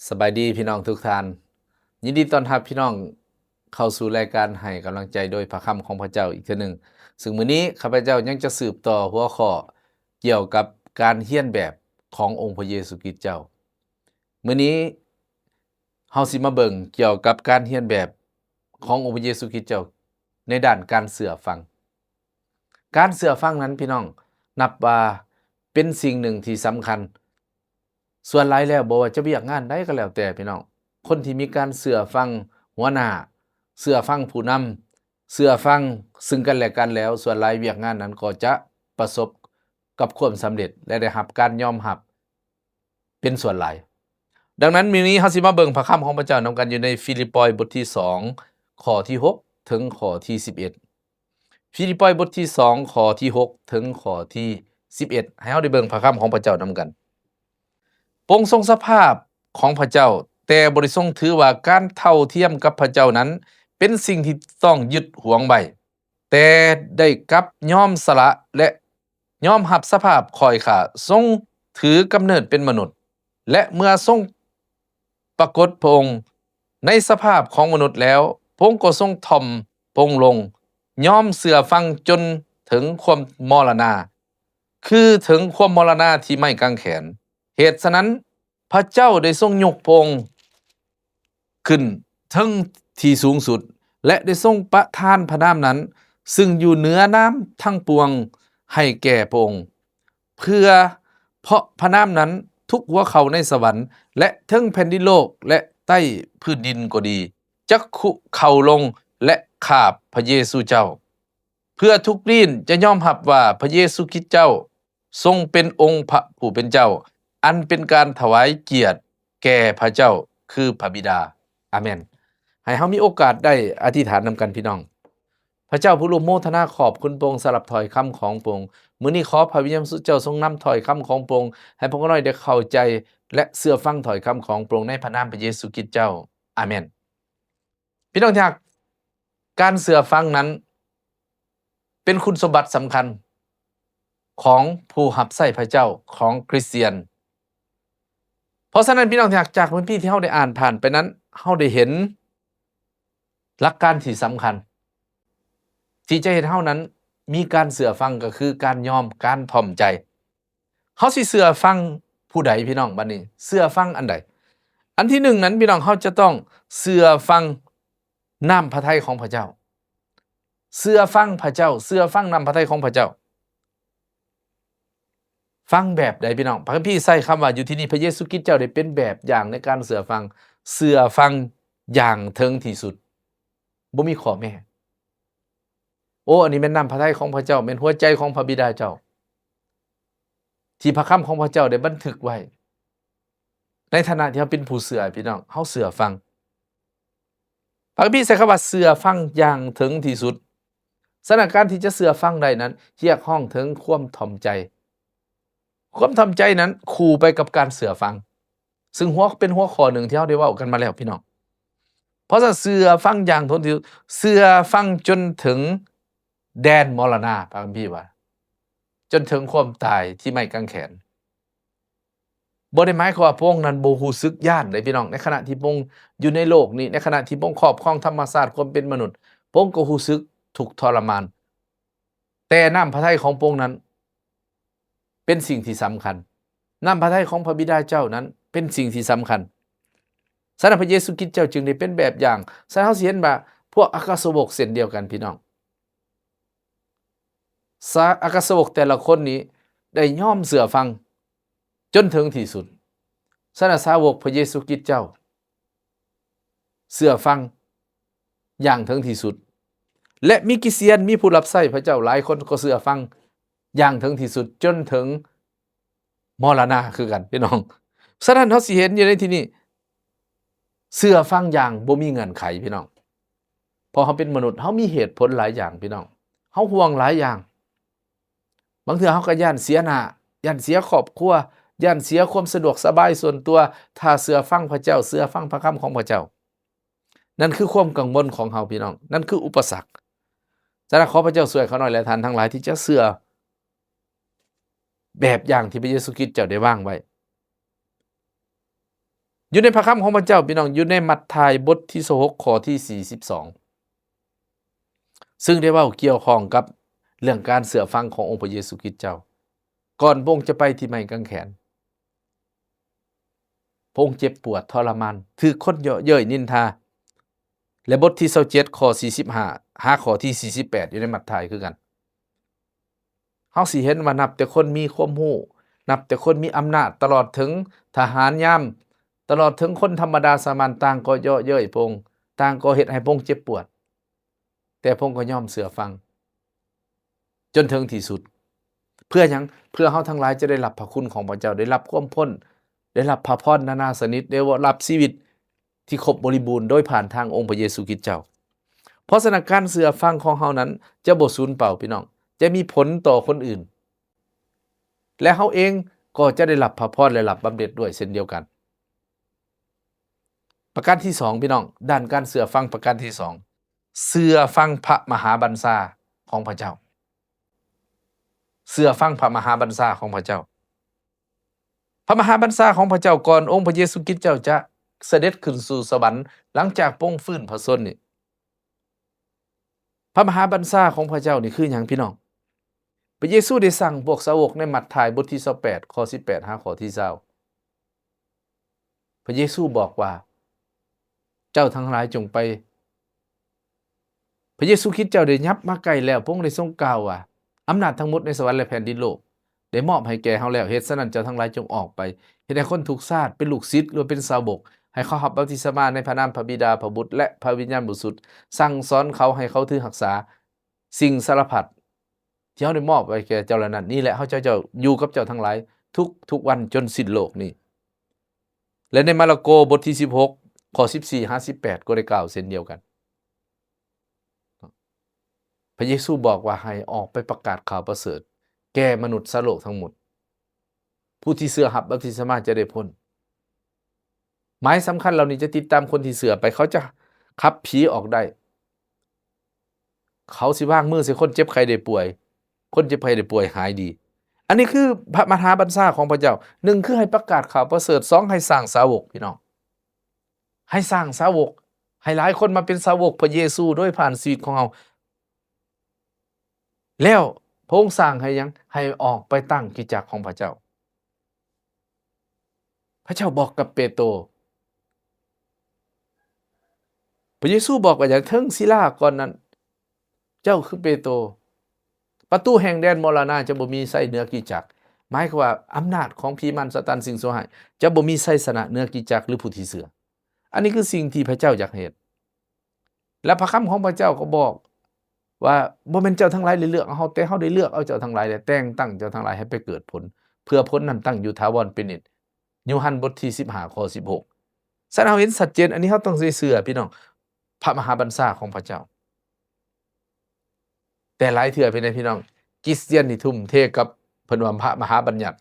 ສະບາຍດີພີ່ນ້ອງທຸກທ່ານ, ຍິນດີຕ້ອນຮັບພີ່ນ້ອງເຂົ້າສູ່ລາຍການໃຫ້ກຳລັງໃຈໂດຍພະຄຳຂອງພະເຈົ້າອີກເທື່ອໜຶ່ງ. ຊຶ່ງມື້ນີ້ຂ້າພະເຈົ້າຍັງຈະສືບຕໍ່ຫົວຂໍ້ກ່ຽວກັບການຮຽນແບບຂອງອົງພະເຢຊູຄຣິດເຈົ້າ. ມື້ນີ້ເຮົາຊິມາເບິ່ງກ່ຽວກັບການຮຽນແບບຂອງອົງພະເຢຊູຄຣິດເຈົ້າໃນດ້ານການເຊື່ອຟັງ. ການເຊື່ອຟັງນັ້ນ ພີ່ນ້ອງ, ນັບວ່າເປັນສິ່ງໜຶ່ງທີ່ສຳຄັນ. ສ່ວນຫຼາຍແລ້ວ ບໍ່ວ່າຈະວຽກງານໃດກໍແລ້ວແຕ່ ພີ່ນ້ອງ, ຄົນທີ່ມີການເຊື່ອຟັງຫົວໜ້າ, ເຊື່ອຟັງຜູ້ນຳ, ເຊື່ອຟັງຊຶ່ງກັນແລະກັນແລ້ວ, ສ່ວນຫຼາຍວຽກງານນັ້ນກໍຈະປະສົບກັບຄວາມສຳເລັດ ແລະ ໄດ້ຮັບການຍອມຮັບ ເປັນສ່ວນຫຼາຍ. ດັ່ງນັ້ນ ມື້ນີ້ເຮົາຊິມາເບິ່ງພະຄຳຂອງພະເຈົ້ານຳກັນ ຢູ່ໃນຟີລິບປອຍບົດທີສອງ ຂໍ້ທີຫົກ ເຖິງຂໍ້ທີສິບເອັດ. ຟີລິບປອຍບົດທີສອງ ຂໍ້ທີຫົກ ເຖິງຂໍ້ທີສິບເອັດ. ໃຫ້ເຮົາໄດ້ເບິ່ງພະຄຳຂອງພະເຈົ້ານຳກັນ. ພະອົງຊົງສະພາບຂອງພະເຈົ້າ, ແຕ່ບໍ່ໄດ້ຊົງຖືວ່າການເທົ່າທຽມກັບພະເຈົ້ານັ້ນເປັນສິ່ງທີ່ຕ້ອງຍຶດຫວງໄວ້, ແຕ່ໄດ້ກັບຍອມສະຫຼະ ແລະ ຍອມຮັບສະພາບຂ້ອຍຂ້າ, ຊົງຖືກຳເນີດເປັນມະນຸດ ແລະ ເມື່ອຊົງປາກົດພະອົງໃນສະພາບຂອງມະນຸດແລ້ວ, ພະອົງກໍຊົງຖ່ອມພະອົງລົງ, ຍອມເຊື່ອຟັງຈົນເຖິງຄວາມມໍລະນາ, ຄືເຖິງຄວາມມໍລະນາທີ່ໄມ້ກາງແຂນ. ເຫດສະນັ້ນ, ພະເຈົ້າໄດ້ຊົງຍົກພະອົງຂຶ້ນເຖິງທີ່ສູງສຸດ ແລະ ໄດ້ຊົງປະທານພະນາມນັ້ນ ຊຶ່ງຢູ່ເໜືອນາມທັງປວງ ໃຫ້ແກ່ພະອົງ, ເພື່ອເພາະພະນາມນັ້ນ ທຸກຫົວເຂົ່າໃນສະຫວັນ ແລະ ເທິງແຜ່ນດິນໂລກ ແລະ ໃຕ້ພື້ນດິນກໍດີ ຈັກຄຸເຂົ່າລົງ ແລະ ຂາບພະເຢຊູເຈົ້າ, ເພື່ອທຸກລີ້ນຈະຍອມຮັບວ່າພະເຢຊູຄຣິດເຈົ້າ ຊົງເປັນອົງພະຜູ້ເປັນເຈົ້າ, ອັນເປັນການຖວາຍກຽດແກ່ພະເຈົ້າ ຄືພະບິດາ. ອາເມນ. ໃຫ້ເຮົາມີໂອກາດໄດ້ອະທິຖານນຳກັນ ພີ່ນ້ອງ. ພະເຈົ້າຜູ້ລົບໂມທະນາຂອບຄຸນພະອົງສຳລັບຖ້ອຍຄຳຂອງພະອົງ. ມື້ນີ້ຂໍພະວິນຍານບໍລິສຸດເຈົ້າຊົງນຳຖ້ອຍຄຳຂອງພະອົງ ໃຫ້ພວກຂ້ານ້ອຍໄດ້ເຂົ້າໃຈ ແລະ ເຊື່ອຟັງຖ້ອຍຄຳຂອງພະອົງ ໃນພະນາມພະເຢຊູຄຣິດເຈົ້າ. ອາເມນ. ພີ່ນ້ອງທີ່ຮັກ, ການເຊື່ອຟັງນັ້ນເປັນຄຸນສົມບັດສຳຄັນຂອງຜູ້ຮັບໃຊ້ພະເຈົ້າ, ຂອງຄຣິສຕຽນ. ເພາະສະນັ້ນ ພີ່ນ້ອງທີ່ຮັກ, ຈາກພະຄຳພີທີ່ເຮົາໄດ້ອ່ານຜ່ານໄປນັ້ນ, ເຮົາໄດ້ເຫັນຫຼັກການທີ່ສຳຄັນ ທີ່ຈະເຮັດໃຫ້ເຮົານັ້ນມີການເຊື່ອຟັງ, ກໍຄືການຍອມ, ການຖ່ອມໃຈ. ເຮົາຊິເຊື່ອຟັງຜູ້ໃດ ພີ່ນ້ອງ? ບັດນີ້ເຊື່ອຟັງອັນໃດ? ອັນທີໜຶ່ງນັ້ນ ພີ່ນ້ອງ, ເຮົາຈະຕ້ອງເຊື່ອຟັງນ້ຳພະໄທຂອງພະເຈົ້າ. ເຊື່ອຟັງພະເຈົ້າ, ເຊື່ອຟັງນ້ຳພະໄທຂອງພະເຈົ້າ. ຟັງແບບໃດ ພີ່ນ້ອງ? ພະຄຳພີໃຊ້ຄຳວ່າ ຢູ່ທີ່ນີ້ ພະເຢຊູຄຣິດເຈົ້າໄດ້ເປັນແບບຢ່າງໃນການເຊື່ອຟັງ, ເຊື່ອຟັງຢ່າງເຖິງທີ່ສຸດ, ບໍ່ມີຂໍ້ແມ້. ໂອ້ ອັນນີ້ແມ່ນນ້ຳພະໄທຂອງພະເຈົ້າ, ແມ່ນຫົວໃຈຂອງພະບິດາເຈົ້າ ທີ່ພະຄຳຂອງພະເຈົ້າໄດ້ບັນທຶກໄວ້. ໃນຖານະທີ່ເຮົາເປັນຜູ້ເຊື່ອ, ພີ່ນ້ອງ, ເຮົາເຊື່ອຟັງ. ພະຄຳພີໃຊ້ຄຳວ່າເຊື່ອຟັງຢ່າງເຖິງທີ່ສຸດ. ສະນັ້ນ ການທີ່ຈະເຊື່ອຟັງໄດ້ນັ້ນ ຮຽກຮ້ອງເຖິງຄວາມຖ່ອມໃຈ. ຄວາມຖ່ອມໃຈນັ້ນຄູ່ໄປກັບການເຊື່ອຟັງ. ຊຶ່ງຫົວ ເປັນຫົວຂໍ້ໜຶ່ງທີ່ເຮົາໄດ້ເວົ້າກັນມາແລ້ວ ພີ່ນ້ອງ. ເພາະສະນັ້ນ ເຊື່ອຟັງຢ່າງທົນທີ່ສຸດ, ເຊື່ອຟັງຈົນເຖິງແດນມໍລະນະ, ພະຄຳພີວ່າ ຈົນເຖິງຄວາມຕາຍທີ່ໄມ້ກາງແຂນ. ບໍ່ໄດ້ໝາຍຄວາມວ່າພະອົງນັ້ນບໍ່ຮູ້ສຶກຢ້ານເດ້ ພີ່ນ້ອງ. ໃນຂະນະທີ່ພະອົງຢູ່ໃນໂລກນີ້, ໃນຂະນະທີ່ພະອົງຄອບຄອງທຳມະຊາດຄວາມເປັນມະນຸດ, ພະອົງກໍຮູ້ສຶກທຸກທໍລະມານ. ແຕ່ນ້ຳພະໄທຂອງພະອົງນັ້ນເປັນສິ່ງທີ່ສຳຄັນ. ນ້ຳພະໄທຂອງພະບິດາເຈົ້ານັ້ນເປັນສິ່ງທີ່ສຳຄັນ. ສະນັ້ນ ພະເຢຊູຄຣິດເຈົ້າຈຶ່ງໄດ້ເປັນແບບຢ່າງ. ສະນັ້ນ ເຮົາຊິເຫັນວ່າພວກອັກຄະສາວົກເຊັ່ນດຽວກັນ ພີ່ນ້ອງ. ສາ ອັກຄະສາວົກແຕ່ລະຄົນນີ້ໄດ້ຍອມເຊື່ອຟັງຈົນເຖິງທີ່ສຸດ. ສະນັ້ນ ສາວົກພະເຢຊູຄຣິດເຈົ້າ ເຊື່ອຟັງຢ່າງເຖິງທີ່ສຸດ ແລະ ມີຄຣິສຕຽນ, ມີຜູ້ຮັບໃຊ້ພະເຈົ້າຫຼາຍຄົນກໍເຊື່ອຟັງຢ່າງເຖິງທີ່ສຸດ ຈົນເຖິງມໍລະນະຄືກັນ ພີ່ນ້ອງ. ສະນັ້ນ ເຮົາຊິເຫັນຢູ່ໃນທີ່ນີ້ ເຊື່ອຟັງຢ່າງບໍ່ມີເງື່ອນໄຂ ພີ່ນ້ອງ. ເພາະເຮົາເປັນມະນຸດ, ເຮົາມີເຫດຜົນຫຼາຍຢ່າງ ພີ່ນ້ອງ, ເຮົາຫ່ວງຫຼາຍຢ່າງ. ບາງເທື່ອເຮົາກໍຢ້ານເສຍໜ້າ, ຢ້ານເສຍຄອບຄົວ, ຢ້ານເສຍຄວາມສະດວກສະບາຍສ່ວນຕົວ. ຖ້າເຊື່ອຟັງພະເຈົ້າ, ເຊື່ອຟັງພະຄຳຂອງພະເຈົ້າ, ນັ້ນຄືຄວາມກັງວົນຂອງເຮົາ ພີ່ນ້ອງ, ນັ້ນຄືອຸປະສັກ. ສະນັ້ນ ຂໍພະເຈົ້າຊ່ວຍຂ້ານ້ອຍ ແລະ ທ່ານທັງຫຼາຍທີ່ຈະເຊື່ອແບບຢ່າງທີ່ພະເຢຊູຄຣິດເຈົ້າໄດ້ວາງໄວ້. ຢູ່ໃນພະຄຳຂອງພະເຈົ້າ, ພີ່ນ້ອງ, ຢູ່ໃນມັດທາຍບົດທີຊາວຫົກ ຂໍ້ທີສີ່ສິບສອງ ຊຶ່ງໄດ້ເວົ້າກ່ຽວຂ້ອງກັບເລື່ອງການເຊື່ອຟັງຂອງອົງພະເຢຊູຄຣິດເຈົ້າ. ກ່ອນພະອົງຈະໄປທີ່ໄມ້ກາງແຂນ, ພະອົງເຈັບປວດທໍລະມານ, ຖືກຄົນເຍາະເຍີ້ຍນິນທາ. ແລະ ບົດທີຊາວເຈັດ ຂໍ້ສີ່ສິບຫ້າ ຫາຂໍ້ທີສີ່ສິບແປດ ຢູ່ໃນມັດທາຍຄືກັນ. ເຮົາຊິເຫັນວ່ານັບແຕ່ຄົນມີຄວາມຮູ້, ນັບແຕ່ຄົນມີອຳນາດ, ຕະຫຼອດເຖິງທະຫານຍາມ, ຕະຫຼອດເຖິງຄົນທຳມະດາສາມັນ, ຕ່າງກໍເຍາະເຍີ້ຍພະອົງ, ຕ່າງກໍເຮັດໃຫ້ພະອົງເຈັບປວດ, ແຕ່ພະອົງກໍຍອມເຊື່ອຟັງຈົນເຖິງທີ່ສຸດ. ເພື່ອຫຍັງ? ເພື່ອເຮົາທັງຫຼາຍຈະໄດ້ຮັບພະຄຸນຂອງພະເຈົ້າ, ໄດ້ຮັບຄວາມພົ້ນ, ໄດ້ຮັບພະພອນນານາຊະນິດ, ໄດ້ຮັບຊີວິດ ທີ່ຄົບບໍລິບູນໂດຍຜ່ານທາງອົງພະເຢຊູຄຣິດເຈົ້າ. ເພາະສະນັ້ນ ການເຊື່ອຟັງຂອງເຮົານັ້ນຈະບໍ່ສູນເປົ່າ, ພີ່ນ້ອງ, ຈະມີຜົນຕໍ່ຄົນອື່ນ ແລະ ເຮົາເອງກໍຈະໄດ້ຮັບພະພອນ ແລະ ຮັບບຳເໜັດດ້ວຍເຊັ່ນດຽວກັນ. ປະການທີສອງ, ພີ່ນ້ອງ, ດ້ານການເຊື່ອຟັງປະການທີສອງ, ເຊື່ອຟັງພະມະຫາບັນຊາຂອງພະເຈົ້າ. ເຊື່ອຟັງພະມະຫາບັນຊາຂອງພະເຈົ້າ. ພະມະຫາບັນຊາຂອງພະເຈົ້າ ກ່ອນອົງພະເຢຊູຄຣິດເຈົ້າຈະສະເດັດຂຶ້ນສູ່ສະຫວັນ ຫຼັງຈາກພະອົງຟື້ນພະຊົນນີ້, ພະມະຫາບັນຊາຂອງພະເຈົ້ານີ້ຄືຫຍັງ, ພີ່ນ້ອງ? ພະເຢຊູໄດ້ສັ່ງພວກສາວົກໃນມັດທາຍບົດທີຊາວແປດ ຂໍ້ສິບແປດ ຫາຂໍ້ທີຊາວ. ພະເຢຊູບອກວ່າ, ເຈົ້າທັງຫຼາຍຈົ່ງໄປ. ພະເຢຊູຄຣິດເຈົ້າໄດ້ຫຍັບມາໃກ້ແລ້ວ, ພະອົງໄດ້ຊົງກ່າວວ່າ, ອຳນາດທັງໝົດໃນສະຫວັນ ແລະ ແຜ່ນດິນໂລກ ໄດ້ມອບໃຫ້ແກ່ເຮົາແລ້ວ. ເຫດສະນັ້ນ ເຈົ້າທັງຫຼາຍຈົ່ງອອກໄປ, ເຮັດໃຫ້ຄົນທຸກຊາດເປັນລູກສິດ ຫຼື ເປັນສາວົກ, ໃຫ້ເຂົາຮັບບັບຕິສະມາໃນພະນາມພະບິດາ, ພະບຸດ ແລະ ພະວິນຍານບໍລິສຸດ, ສັ່ງສອນເຂົາໃຫ້ເຂົາຖືຮັກສາສິ່ງສາລະພັດ ທີ່ເຮົາໄດ້ມອບໄວ້ແກ່ເຈົ້າແລ້ວນັ້ນ. ນີ້ແຫຼະ ເຮົາເຈົ້າຢູ່ກັບເຈົ້າທັງຫຼາຍທຸກໆວັນຈົນສິ້ນໂລກນີ້. ແລະ ໃນມາລະໂກບົດທີສິບຫົກ ຂໍ້ສິບສີ່ຫາສິບແປດ ກໍໄດ້ກ່າວເຊັ່ນດຽວກັນ. ພະເຢຊູບອກວ່າໃຫ້ອອກໄປປະກາດຂ່າວປະເສີດແກ່ມະນຸດສາໂລກທັງໝົດ. ຜູ້ທີ່ເຊື່ອຮັບບັບຕິສະມາຈະໄດ້ພົ້ນ. ໝາຍສຳຄັນເຫຼົ່ານີ້ຈະຕິດຕາມຄົນທີ່ເຊື່ອໄປ. ເຂົາຈະຂັບຜີອອກໄດ້. ເຂົາຊິວາງມືໃສ່ຄົນເຈັບໄຂ້ໄດ້ປ່ວຍ, ຄົນເຈັບໄຂ້ໄດ້ປ່ວຍຫາຍດີ. ອັນນີ້ຄືພະມະຫາບັນຊາຂອງພະເຈົ້າ. ໜຶ່ງ ຄືໃຫ້ປະກາດຂ່າວປະເສີດ. ສອງ ໃຫ້ສ້າງສາວົກ, ພີ່ນ້ອງ. ໃຫ້ສ້າງສາວົກ, ໃຫ້ຫຼາຍຄົນມາເປັນສາວົກພະເຢຊູໂດຍຜ່ານຊີວິດຂອງເຮົາ. ແລ້ວພະອົງສັ່ງໃຫ້ຫຍັງ? ໃຫ້ອອກໄປຕັ້ງຄຣິສຕະຈັກຂອງພະເຈົ້າ. ພະເຈົ້າບອກກັບເປໂຕ, ພະເຢຊູບອກວ່າຫຍັງ? ເຖິງສີລາກ້ອນນັ້ນ, ເຈົ້າຄືເປໂຕ, ປະຕູແຫ່ງແດນມໍລະນາຈະບໍ່ມີໄຊເໜືອຄຣິສຕະຈັກ. ໝາຍຄວາມວ່າອຳນາດຂອງຜີມານຊາຕານ, ສິ່ງຊົ່ວຮ້າຍ ຈະບໍ່ມີໄຊຊະນະເໜືອຄຣິສຕະຈັກ ຫຼື ຜູ້ທີ່ເຊື່ອ. ອັນນີ້ຄືສິ່ງທີ່ພະເຈົ້າຢາກເຮັດ. ແລະ ພະຄຳຂອງພະເຈົ້າກໍບອກວ່າ, ບໍ່ແມ່ນເຈົ້າທັງຫຼາຍໄດ້ເລືອກເອົາເຮົາ, ແຕ່ເຮົາໄດ້ເລືອກເອົາເຈົ້າທັງຫຼາຍ ແລະ ແຕ່ງຕັ້ງເຈົ້າທັງຫຼາຍໃຫ້ໄປເກີດຜົນ, ເພື່ອຜົນນັ້ນຕັ້ງຢູ່ຖາວອນເປັນນິດ. ໂຍຮັນບົດທີສິບຫ້າ ຂໍ້ສິບຫົກ. ສະນັ້ນ ເຮົາເຫັນຊັດເຈນ, ອັນນີ້ເຮົາຕ້ອງໄດ້ເຊື່ອ, ພີ່ນ້ອງ, ພະມະຫາບັນຊາຂອງພະເຈົ້າ. ແຕ່ຫຼາຍເທື່ອເປັນໃດ, ພີ່ນ້ອງ, ຄຣິສຕຽນນີ້ທຸ່ມເທກັບ, ເພິ່ນວ່າ ພະມະຫາບັນຍັດ,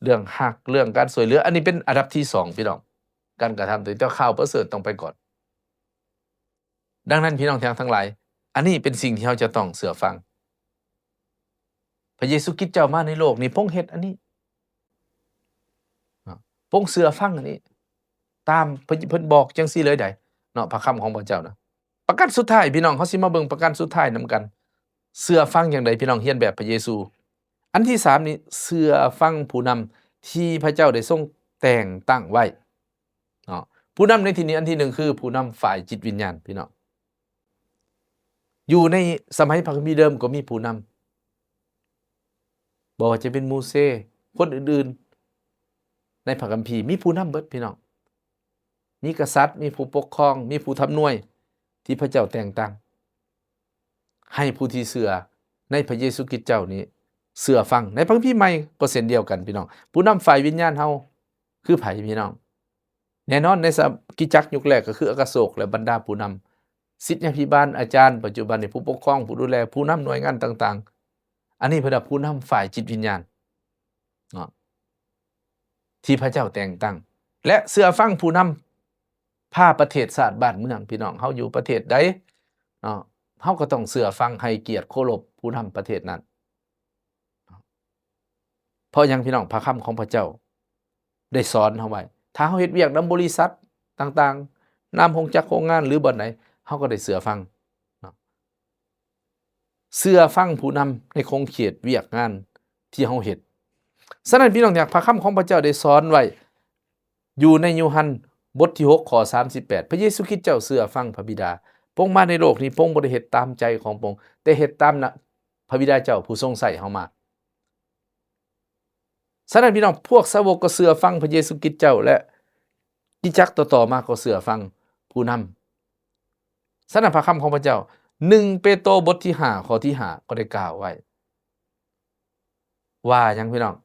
ເລື່ອງຮັກ, ເລື່ອງການຊ່ວຍເຫຼືອ, ອັນນີ້ເປັນອັນດັບທີສອງ, ພີ່ນ້ອງ. ການກະທຳຕົວເອງ, ແຕ່ຂ່າວປະເສີດຕ້ອງໄປກ່ອນ. ດັ່ງນັ້ນ ພີ່ນ້ອງທີ່ຮັກທັງຫຼາຍ, ອັນນີ້ເປັນສິ່ງທີ່ເຮົາຈະຕ້ອງເຊື່ອຟັງ. ພະເຢຊູຄຣິດເຈົ້າມາໃນໂລກນີ້, ພະອົງເຮັດອັນນີ້, ພະອົງເຊື່ອຟັງອັນນີ້, ຕາມເພິ່ນ, ເພິ່ນບອກຈັ່ງຊີ້ເລີຍໃດ, ເນາະ, ພະຄຳຂອງພະເຈົ້ານະ. ປະການສຸດທ້າຍ, ພີ່ນ້ອງ, ເຮົາຊິມາເບິ່ງປະການສຸດທ້າຍນຳກັນ. ເຊື່ອຟັງຢ່າງໃດ, ພີ່ນ້ອງ, ຮຽນແບບພະເຢຊູ. ອັນທີສາມນີ້, ເຊື່ອຟັງຜູ້ນຳທີ່ພະເຈົ້າໄດ້ຊົງແຕ່ງຕັ້ງໄວ້, ເນາະ. ຜູ້ນຳໃນທີ່ນີ້, ອັນທີໜຶ່ງ ຄືຜູ້ນຳຝ່າຍຈິດວິນຍານ, ພີ່ນ້ອງ. ຢູ່ໃນສະໄໝພະຄຳພີເດີມກໍມີຜູ້ນຳ, ບໍ່ວ່າຈະເປັນໂມເຊ, ຄົນອື່ນໆໃນພະຄຳພີ ມີຜູ້ນຳເບິດ, ພີ່ນ້ອງ. ມີກະສັດ, ມີຜູ້ປົກຄອງ, ມີຜູ້ທຳນວຍທີ່ພະເຈົ້າແຕ່ງຕັ້ງ ໃຫ້ຜູ້ທີ່ເຊື່ອໃນພະເຢຊູຄຣິດເຈົ້ານີ້ເຊື່ອຟັງ. ໃນພະຄຳພີໃໝ່ກໍເຊັ່ນດຽວກັນ, ພີ່ນ້ອງ. ຜູ້ນຳຝ່າຍວິນຍານເຮົາຄືໃຜ, ພີ່ນ້ອງ? ແນ່ນອນ, ໃນຄຣິສຕະຈັກຍຸກແລກກໍຄືອັກຄະໂສກ ແລະ ບັນດາຜູ້ນຳ, ສິດຍາພິບານ, ອາຈານ, ປັດຈຸບັນນີ້ຜູ້ປົກຄອງ, ຜູ້ດູແລ, ຜູ້ນຳໜ່ວຍງານຕ່າງໆ. ອັນນີ້ເພິ່ນວ່າຜູ້ນຳຝ່າຍຈິດວິນຍານ ເນາະ ທີ່ພະເຈົ້າແຕ່ງຕັ້ງ ແລະ ເຊື່ອຟັງຜູ້ນຳພາປະເທດຊາດບ້ານເມືອງ. ພີ່ນ້ອງ, ເຮົາຢູ່ປະເທດໃດເນາະ, ເຮົາກໍຕ້ອງເຊື່ອຟັງ, ໃຫ້ກຽດເຄົາລົບຜູ້ນຳປະເທດນັ້ນ. ເພາະຫຍັງ, ພີ່ນ້ອງ? ພະຄຳຂອງພະເຈົ້າໄດ້ສອນເຮົາໄວ້, ຖ້າເຮົາເຮັດວຽກນຳບໍລິສັດຕ່າງໆ, ນຳໂຮງຈັກໂຮງງານ ຫຼື ບ່ອນໃດ, ເຮົາກໍໄດ້ເຊື່ອຟັງເນາະ, ເຊື່ອຟັງຜູ້ນຳໃນຂົງເຂດວຽກງານທີ່ເຮົາເຮັດ. ສະນັ້ນ ພີ່ນ້ອງທີ່ຮັກ, ພະຄຳຂອງພະເຈົ້າໄດ້ສອນໄວ້ ຢູ່ໃນໂຍຮັນບົດທີຫົກ ຂໍ້ສາມສິບແປດ, ພະເຢຊູຄຣິດເຈົ້າເຊື່ອຟັງພະບິດາ. ພະອົງມາໃນໂລກນີ້, ພະອົງບໍ່ໄດ້ເຮັດຕາມໃຈຂອງພະອົງ, ແຕ່ເຮັດຕາມນະ ພະບິດາເຈົ້າຜູ້ຊົງໃຊ້ເຮົາມາ. ສະນັ້ນ ພີ່ນ້ອງ, ພວກສາວົກກໍເຊື່ອຟັງພະເຢຊູຄຣິດເຈົ້າ ແລະ ຄຣິສຕະຈັກຕໍ່ໆມາກໍເຊື່ອຟັງຜູ້ນຳ. ສະນັ້ນ ພະຄຳຂອງພະເຈົ້າ ໜຶ່ງເປໂຕບົດທີຫ້າ ຂໍ້ທີຫ້າ ກໍໄດ້ກ່າວໄວ້ ວ່າຫຍັງ ພີ່ນ້ອງ?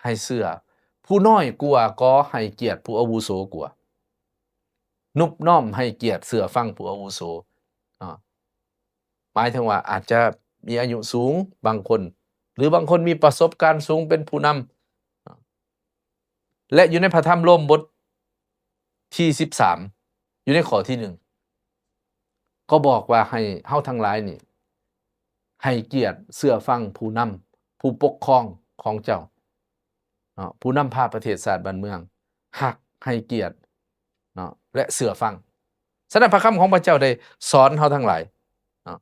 ໃຫ້ເຊື່ອຜູ້ນ້ອຍກວ່າກໍໃຫ້ກຽດຜູ້ອາວຸໂສກວ່າ, ນົບນ້ອມໃຫ້ກຽດເຊື່ອຟັງຜູ້ອາວຸໂສເນາະ. ໝາຍເຖິງວ່າອາດຈະມີອາຍຸສູງບາງຄົນ ຫຼື ບາງຄົນມີປະສົບການສູງເປັນຜູ້ນຳ. ແລະ ຢູ່ໃນພະທຳໂລມບົດທີສິບສາມ ຢູ່ໃນຂໍ້ທີໜຶ່ງ ກໍບອກວ່າໃຫ້ເຮົາທັງຫຼາຍນີ້ ໃຫ້ກຽດເຊື່ອຟັງຜູ້ນຳ ຜູ້ປົກຄອງຂອງເຈົ້າເນາະ, ຜູ້ນຳພາປະເທດຊາດບ້ານເມືອງ, ຮັກ, ໃຫ້ກຽດເນາະ ແລະ ເຊື່ອຟັງ. ສະນັ້ນ ພະຄຳຂອງພະເຈົ້າໄດ້ສອນເຮົາທັງຫຼາຍເນາະ.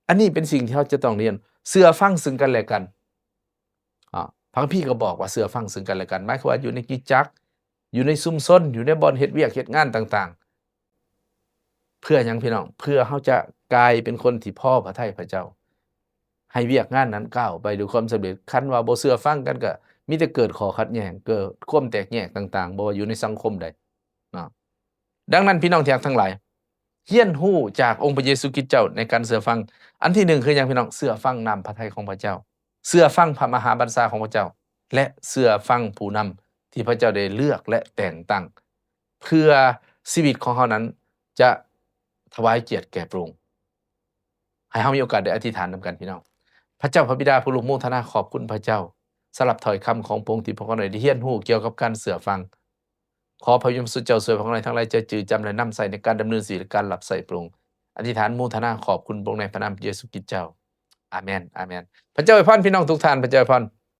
ອັນນີ້ເປັນສິ່ງທີ່ເຮົາຈະຕ້ອງຮຽນ, ເຊື່ອຟັງເຊິ່ງກັນແລະກັນ. ອາ ພະຄຳພີກໍບອກວ່າເຊື່ອຟັງເຊິ່ງກັນແລະກັນ, ໝາຍຄວາມວ່າຢູ່ໃນກິດຈັກ, ຢູ່ໃນຊຸມຊົນ, ຢູ່ໃນບ່ອນເຮັດວຽກເຮັດງານຕ່າງໆ. ເພື່ອຫຍັງ ພີ່ນ້ອງ? ເພື່ອເຮົາຈະກາຍເປັນຄົນທີ່ພໍພະໄທພະເຈົ້າ, ໃຫ້ວຽກງານນັ້ນກ້າວໄປດ້ວຍຄວາມສຳເລັດ. ຄັນວ່າບໍ່ເຊື່ອຟັງກັນ, ກໍມີແຕ່ເກີດຂໍ້ຂັດແຍ່ງ, ເກີດຄວາມແຕກແຍກຕ່າງໆ, ບໍ່ວ່າຢູ່ໃນສັງຄົມໃດເນາະ. ດັ່ງນັ້ນ ພີ່ນ້ອງທີ່ຮັກທັງຫຼາຍ, ຮຽນຮູ້ຈາກອົງພະເຢຊູຄຣິດເຈົ້າໃນການເຊື່ອຟັງ. ອັນທີໜຶ່ງຄືຫຍັງ ພີ່ນ້ອງ? ເຊື່ອຟັງນ້ຳພະໄທຂອງພະເຈົ້າ, ເຊື່ອຟັງພະມະຫາບັນຊາຂອງພະເຈົ້າ ແລະ ເຊື່ອຟັງຜູ້ນຳທີ່ພະເຈົ້າໄດ້ເລືອກ ແລະ ແຕ່ງຕັ້ງ ເພື່ອຊີວິດຂອງເຮົານັ້ນຈະຖວາຍກຽດແກ່ພະອົງ. ໃຫ້ເຮົາມີໂອກາດໄດ້ອະທິຖານນຳກັນ ພີ່ນ້ອງ. ພະເຈົ້າພະບິດາຜູ້ລົງໂມທະນາຂອບຄຸນພະເຈົ້າ ສຳລັບຖ້ອຍຄຳຂອງພະອົງທີ່ພວກເຮົາໄດ້ຮຽນຮູ້ກ່ຽວກັບການເຊື່ອຟັງ. ຂໍພະວິນຍານບໍລິສຸດເຈົ້າຊ່ວຍພວກເຮົາທັງຫຼາຍຈະຈື່ຈຳ ແລະ ນຳໃຊ້ໃນການດຳເນີນຊີວິດ ການຮັບໃຊ້ພະອົງ. ອະທິຖານໂມທະນາຂອບຄຸນພະອົງໃນພະນາມເຢຊູຄຣິດເຈົ້າ. ອາເມນ, ອາເມນ. ພະເຈົ້າອວຍພອນພີ່ນ້ອງທຸກທ່ານ, ພະເຈົ້າອວຍພອນ.